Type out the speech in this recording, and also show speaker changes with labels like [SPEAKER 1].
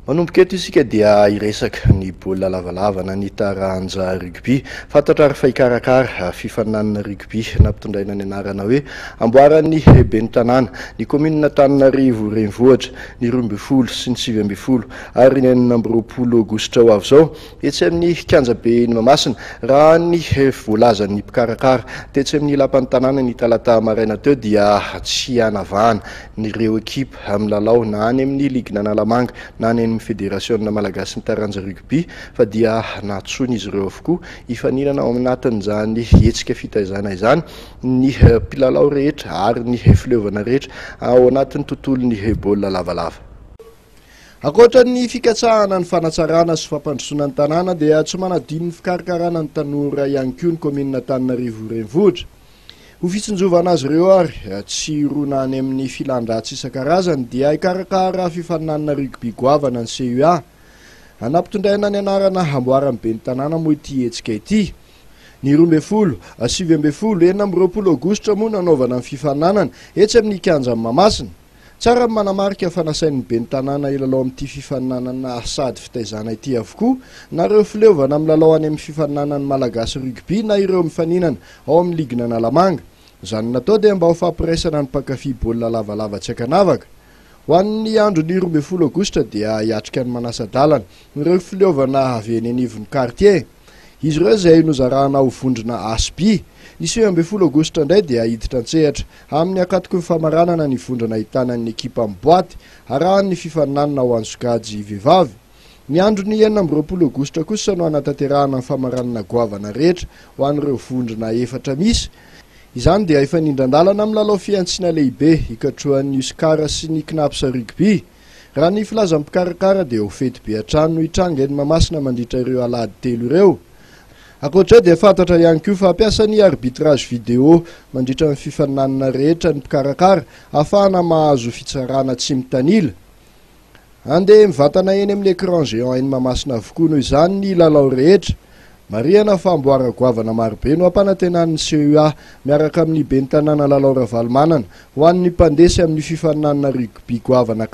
[SPEAKER 1] Manomboka eto isika dia hiresaka ny baolina lavalava na ny taranja rugby. Fantatra ary fa hikarakara fifaninanana rugby nampitondraina ny anarana hoe Amboaran'ny Ben'ny Tanàna ny kaominina Antananarivo Renivohitra ny 12 sy ny 19 ary ny 26 aogositra ho avy izao etsy amin'ny kianjaben'i Mahamasina, raha ny voalazan'ny mpikarakara tetsy amin'ny lapan'ny tanàna ny talata maraina teo dia tsy hanavahana ireo ekipa milalao na any amin'ny ligin'Analamanga na any amin'ny federasiona malagasin'ny taranja rugby fa dia nantsoina izy ireo avokoa hifaninana ao anatin'izany hetsika fitaizana izany ny mpilalao rehetra ary ny fileovana rehetra ao anatin'ny tontolon'ny baolina lavalava. Ankoatra ny fikatsahana ny fanatsarana sy fampandrosoana ny tanàna dia tsy manadino ny fikarakarana ny tanora ihany koa ny kaominina Antananarivo Renivohitra. Ho fitsinjovana azy ireo ary tsy hirona any amin'ny filan-dratsy isan-karazany dia hikarakara fifaninanana rugby goavana ny CUA. Nampitondraina ny anarana Amboaran'ny Ben'ny Tanàna moa ity hetsika ity. Ny 12, 19, 26 aogositra moa nanaovana ny fifaninanana etsy amin'ny kianjan'i Mahamasina. Tsara ny manamarika fa nasain'ny ben'ny tanàna hilalao amin'ity fifaninanana sady fitaizana ity avokoa na ireo fileovana milalao any amin'ny fifaninanan'ny Malagasy Rugby na ireo mifaninana ao amin'ny ligin'Analamanga. Izany natao dia mba ho fampiraisana ny mpankafy baolina lavalava tsy ankanavaka. Ho an'ny andron'ny 12 aogositra dia hiatrika ny manasa-dalana ireo fileovana avy eny anivon'ny kartie. Izy ireo izay nozarana ho vondrona A sy B. Ny 19 aogositra indray dia hiditra an-tsehatra amin'ny ankatoky ny famaranana ny vondrona ahitana ny ekipan'ny boaty, arahan'ny fifaninanana ho an'ny sokajy vehivavy. Ny andron'ny 26 aogositra kosa no hanatanterahana ny famaranana goavana rehetra ho an'ireo vondrona efatra misy. Izany dia hifanindran-dalana amin'ny lalao fihantsiana lehibe hikatrohan'ny Uscar sy ny Cnaps Rugby. Raha ny filazan'ny mpikarakara dia ho fety be hatrany no hitranga eny Mahamasina mandritra ireo alahady telo ireo. Ankoatra izay dia fantatra ihany koa fa hampiasa ny arbitrage vidéo mandritra ny fifaninanana rehetra ny mpikarakara ahafahana mahazo fitsarana tsy mitanila. Handeha mivantana eny amin'ny écran géant eny Mahamasina avokoa noho izany ny lalao rehetra. Marihana fa amboara goavana marobe no ampanantenan'ny CUA miaraka amin'ny ben'ny tanàna Lalao Ravalomanana ho an'ny mpandresy amin'ny fifaninanana rugby goavana.